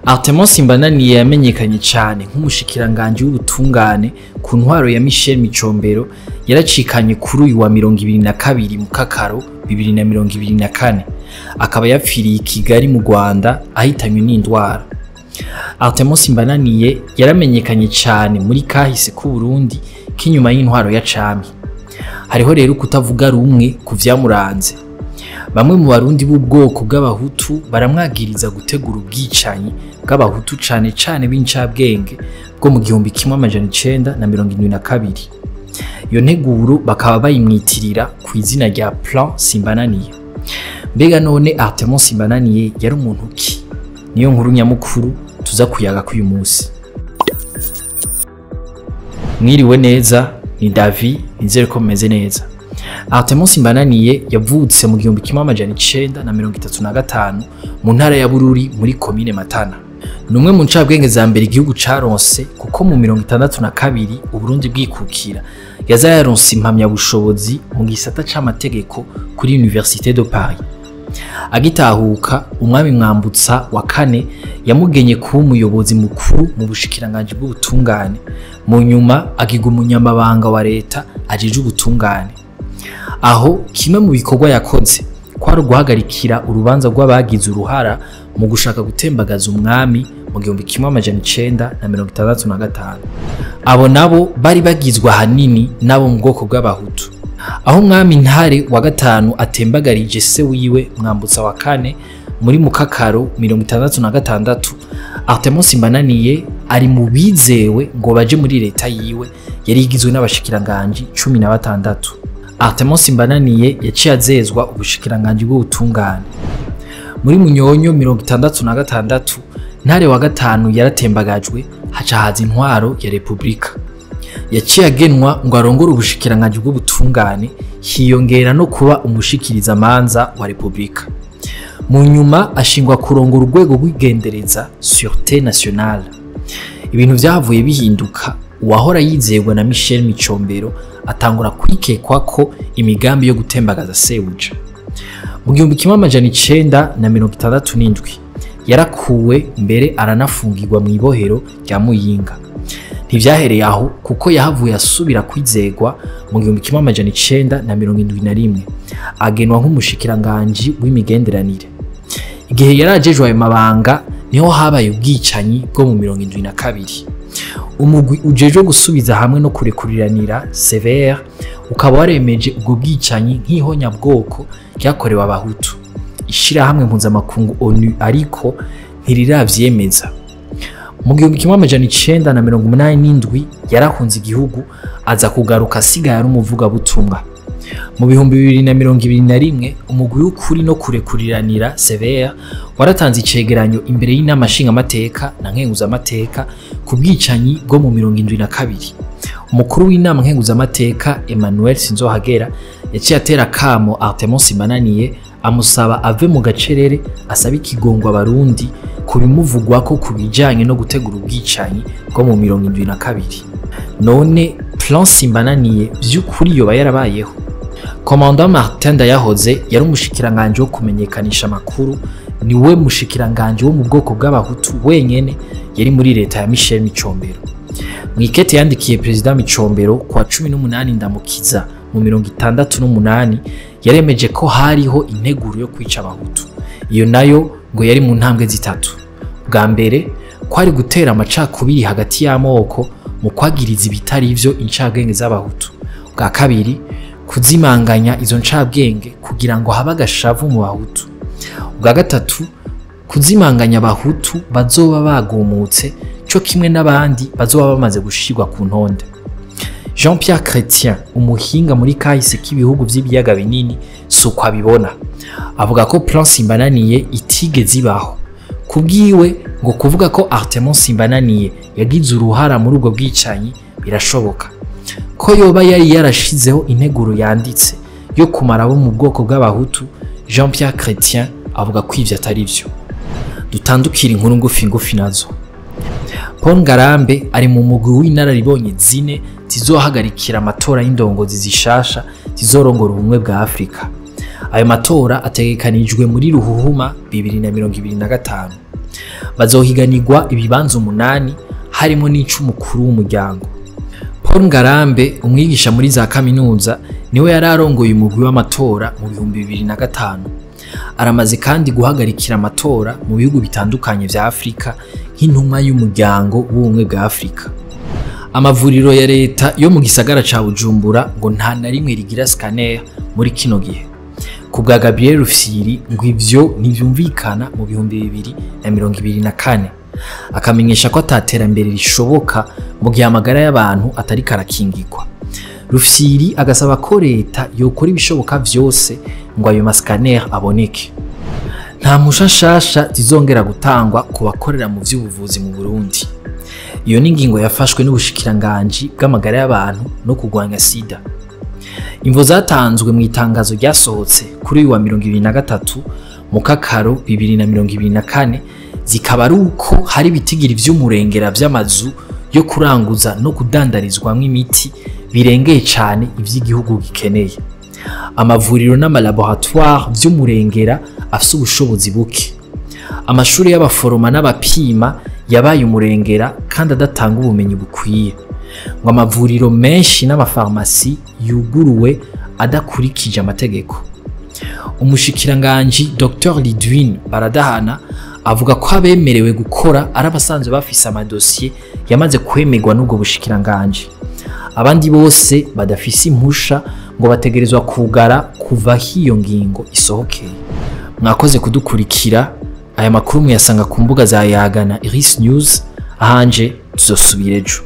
Arthémon Simbananiye yamenyekanye cane nk'umushikiranganji w'ubutungane ku ntwaro ya Michel Micombero, yaracikanye kuri uyu wa 22 Mukakaro 2024, akaba yapfiriye i Kigali mu Rwanda ahitanywe n'indwara. Arthémon Simbananiye yaramenyekanye cane muri kahise k'u Burundi k'inyuma y'intwaro ya cami. Hariho rero kutavuga rumwe ku vyamuranze. Bamwe mu Barundi b'ubwoko bw'Abahutu baramwagiriza gutegura ubwicanyi bw'Abahutu cane cane b'incabwenge bwo mu 1972. Iyo nteguro bakaba bayimwitirira ku izina rya Plan Simbananiye. Mbega none Arthémon Simbananiye yari umuntu ki? Niyo nkuru nyamukuru tuza kuyaga k'uyu munsi. Mwiriwe neza, ni Davi, nizere ko mumeze neza. Arthémon Simbananiye yavutse mu 1935 mu ntara ya Bururi muri komine Matana. Ni umwe mu ncabwenge za mbere igihugu caronse, kuko mu 62 Uburundi bwikukira yaza yaronse impamyabushobozi mu gisata c'amategeko kuri Université de Paris. Agitahuka, umwami Mwambutsa wa kane yamugenye kuba umuyobozi mukuru mu bushikiranganji bw'ubutungane, mu nyuma agirwa umunyamabanga wa leta ajejwe ubutungane. Aho kimwe mu bikorwa yakoze kwari uguhagarikira urubanza rw'abagize uruhara mu gushaka gutembagaza umwami mu 1965. Abo nabo bari bagizwe ahanini n'abo mu bwoko bw'Abahutu. Aho umwami Ntare wa gatanu atembagarije se wiwe Mwambutsa wa kane muri Mukakaro 66, Arthémon Simbananiye ari mu bizewe ngo baje muri leta yiwe yari igizwe n'abashikiranganji 16. Arthémon Simbananiye yaciye azezwa ubushikiranganji bw'ubutungane. Muri Munyonyo 66, Ntare wa gatanu yaratembagajwe, haca haza intwaro ya Republika. Yaciye agenwa ngo arongore ubushikiranganji bw'ubutungane, hiyongera no kuba umushikiriza manza wa Republika. Mu nyuma ashingwa kurongora urwego rw'igendereza, Sûreté Nationale. Ibintu vyahavuye bihinduka, uwahora yizegwa na Michel Micombero atangura kwikekwa ko imigambi yo gutembagaza sebuja. Mu 1967 yarakuwe mbere aranafungirwa mu ibohero rya Muyinga. Ntivyahereye aho, kuko yahavuye asubira kwizegwa mu 1971, agenwa nk'umushikiranganji w'imigenderanire. Igihe yarajejwe ayo mabanga niho habaye ubwicanyi bwo mu 72. Umugwi ujejwe gusubiza hamwe no kurekuriranira, CVR, ukaba waremeje ubwo bwicanyi nk'ihonyabwoko ryakorewe Abahutu. Ishirahamwe mpuzamakungu ONU ariko ntiriravyemeza. Mu 1987 yarahunze igihugu, aza kugaruka asigaye ari umuvugabutumwa. Mu 2021 umugwi w'ukuri no kurekuriranira, CVR, waratanze icegeranyo imbere y'inama nshingamateka na nkenguzamateka ku bwicanyi bwo mu 72. Umukuru w'inama nkenguzamateka Emmanuel Sinzohagera yaciye atera kamo Arthémon Simbananiye, amusaba ave mu gacerere asaba ikigongwa Abarundi ku bimuvugwako ku bijanye no gutegura ubwicanyi bwo mu 72. None Plan Simbananiye vy'ukuri yoba yarabayeho? Commandant Martin Ndayahoze yari umushikiranganji wo kumenyekanisha amakuru, niwe mushikiranganji wo mu bwoko bw'Abahutu wenyene yari muri leta ya Michel Micombero. Mw'ikete yandikiye Perezida Micombero kwa 18 Ndamukiza mu 68, yaremeje ko hariho integuro yo kwica Abahutu. Iyo nayo ngo yari mu ntambwe zitatu. Bwa mbere kwari gutera amacakubiri hagati y'amoko mu kwagiriza ibitari ivyo incabwenge z'Abahutu. Bwa kabiri, kuzimanganya izo ncabwenge kugira ngo habe agashavu mu Bahutu. Ubwa gatatu, kuzimanganya Abahutu bazoba bagumutse co kimwe n'abandi bazoba bamaze gushirwa ku ntonde. Jean Pierre Chrétien, umuhinga muri kahise k'ibihugu vy'ibiyaga binini, suko abibona. Avuga ko Plan Simbananiye itigeze ibaho. Kubwiwe ngo kuvuga ko Arthémon Simbananiye yagize uruhara muri ubwo bwicanyi birashoboka. Ko yoba yari yarashizeho integuro yanditse yo kumara abo mu bwoko bw'Abahutu, Jean Pierre Chrétien avuga ko ivyo atari vyo. Dutandukira inkuru ngufi ngufi nazo. Paul Ngarambe ari mu mugwi w'inararibonye zine zizohagarikira amatora y'indongozi zishasha zizorongora ubumwe bwa Afrika. Ayo matora ategekanijwe muri Ruhuhuma 2025. Bazohiganirwa ibibanza 8 harimo n'ic'umukuru w'umuryango. Paul Ngarambe, umwigisha muri za kaminuza, niwe yari arongoye umugwi w'amatora mu 2005. Aramaze kandi guhagarikira amatora mu bihugu bitandukanye vya Afrika nk'intumwa y'umuryango w'ubumwe bwa Afrika. Amavuriro ya leta yo mu gisagara ca Bujumbura ngo nta na rimwe rigira scanner muri kino gihe. Ku bwa Gabriel Rufyiri ngo ivyo ntivyumvikana mu 2024. Akamenyesha ko ataterambere rishoboka mu gihe amagara y'abantu atari karakingirwa. Rufyiri agasaba ko leta yokora ibishoboka vyose ngo ayo mascanner aboneke. Nta mpusha nshasha zizongera gutangwa ku bakorera mu vy'ubuvuzi mu Burundi. Iyo ni ingingo yafashwe n'ubushikiranganji bw'amagara y'abantu no kurwanya sida. Imvo zatanzwe mu itangazo ryasohotse kuri uyu wa 2023 mu Kakaro 2024 zikaba ari uko hari ibitigiri vy'umurengera vy'amazu yo kuranguza no kudandarizwamwo imiti birengeye cane ivy'igihugu gikeneye. Amavuriro n'amalaboratoire vy'umurengera afise ubushobozi buke. Amashuri y'abaforoma n'abapima yabaye umurengera kandi adatanga ubumenyi bukwiye. Ngo amavuriro menshi n'amafarmasi yuguruwe adakurikije amategeko. Umushikiranganji Dr Lidwine Baradahana avuga ko abemerewe gukora ari abasanzwe bafise amadosiye yamaze kwemerwa n'ubwo bushikiranganji. Abandi bose badafise impusha ngo bategerezwa kugara kuva hiyo ngingo isohokeye. Mwakoze kudukurikira. Aya makuru muyasanga ku mbuga za Yagana Iris News. Ahanje tuzosubira ejo.